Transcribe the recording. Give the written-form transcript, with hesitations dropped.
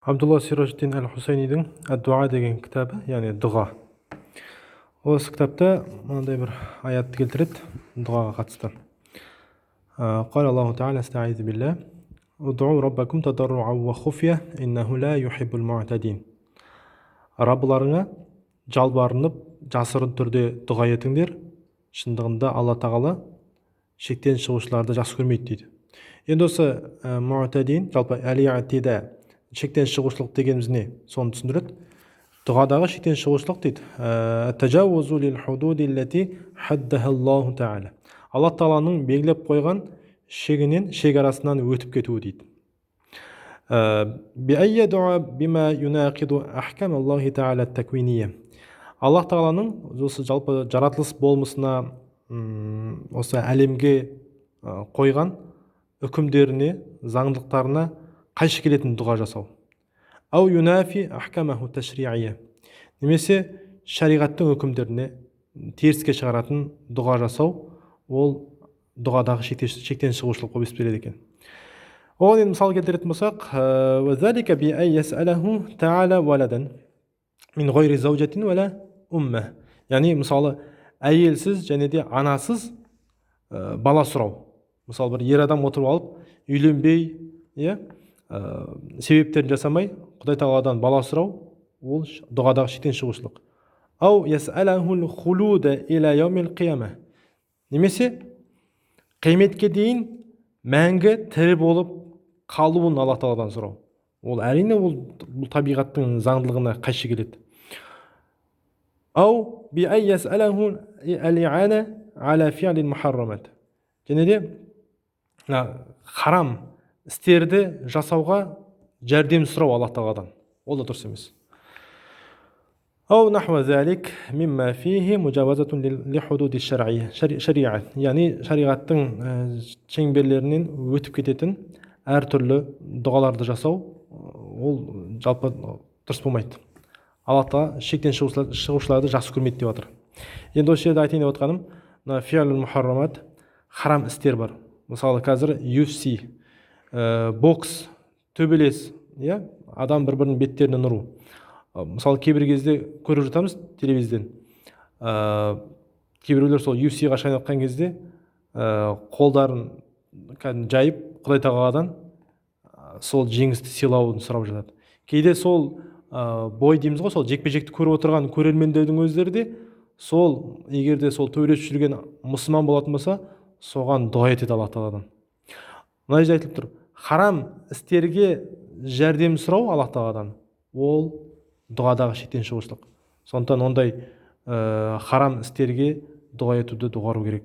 Абдулла Сиражиддин әл Хусайнидің Әд-Дуа деген кітабы, яғни дұға. Осы кітапта мынандай бір аятты келтіреді дұғаға қатысты. قال الله تعالى استعيذ بالله ادعوا ربكم تضرعا وخفية إنه لا يحب المعتدين. Раббыларыңа жалбарынып, жасырын түрде дұға етіңдер. Шындығында Алла Тағала шектен шығушыларды жақсы көрмейді дейді. Енді осы муътадин, жалпы әл-иътида, шектен шығушылық дегеніміз не? Соны түсіндіреді. Дұғадағы шектен шығушылық дейді. Тажавузу лил худуди аллати хаддаха Аллаху тағала. Алла Тағаланың белгілеп қойған шегінен, шекарасынан өтіп кетуі дейді. Би дуа бима юнақиду ахкам Аллахи тағала таквиния. Аллах Тағаланың осы жалпы жаратылыс болмысына, осы әлемге қойған үкімдеріне, заңдылықтарына қайшы келетін дұға жасау. Ау юнафи ахкамаху ташриия. Немесе шариғаттың үкімдеріне теріске шығаратын дұға жасау, ол дұғадағы шектен шығушылық болып есептеледі екен. Оған енді мысал келтіретін болсақ, وَذَلِكَ بِأَنْ يَسْأَلَهُ تَعَالَى وَلَدًا مِنْ غَيْرِ زَوْجَةٍ وَلَا أُمَّةٍ. Яғни мысалы әйелсіз және де анасыз бала сұрау. Мысалы бір ер адам отырып алып үйленбей, иә, себептерін жасамай Құдай Тағаладан бала сұрау, ол дұғадағы шектен шығушылық. Ау ясалахул хулуда иля яумил қияма. Немесе қияметке дейін мәңгі тірі болып қалуын Алла Тағаладан сұрау. Ол әрине ол бұл табиғаттың заңдылығына қайшы келеді. Ау би ай ясалаху алиана ала фи'лил мухаррамат. Және де мына харам істерді жасауға жәрдем сұрау Алла Тағаладан. Ол да дұрыс емес. Ау нахва залик мимма фихи мужавазатун ли худуди шар'ия. Шариа, яғни шариғаттың шеңберлерінен өтіп кететін әртүрлі дұғаларды жасау, ол жалпы дұрыс болмайды. Алла Тағала шектен шығушыларды жақсы көрмейді деп жатыр. Енді осы жерде айтайын деп отқаным, мына фи'лул мухаррамат, харам істер бар. Мысалы қазір UFC, бокс, төбелес, иә, адам бір-бірінің беттерінен ұру. Мысалы кейбір кезде көріп жатамыз телевизорден. Кейбіреулер сол UFC-ға шығайын жатқан кезде, қолдарын кәдімгі жайып Құдай Тағаладан сол жеңісті сыйлауын сұрап жатады. Кейде сол бой дейміз ғой, сол жекпе-жекті көріп отырған көрермендердің өздері де сол, егер де сол төбелесіп жүрген мұсылман болатын болса, соған дұға етеді Алла Тағаладан. Мына жерде айтылып тұр, харам істерге жәрдем сұрау Алла Тағаладан, ол дұғадағы шектен шығушылық. Сондықтан ондай харам істерге дұға етуді доғару керек.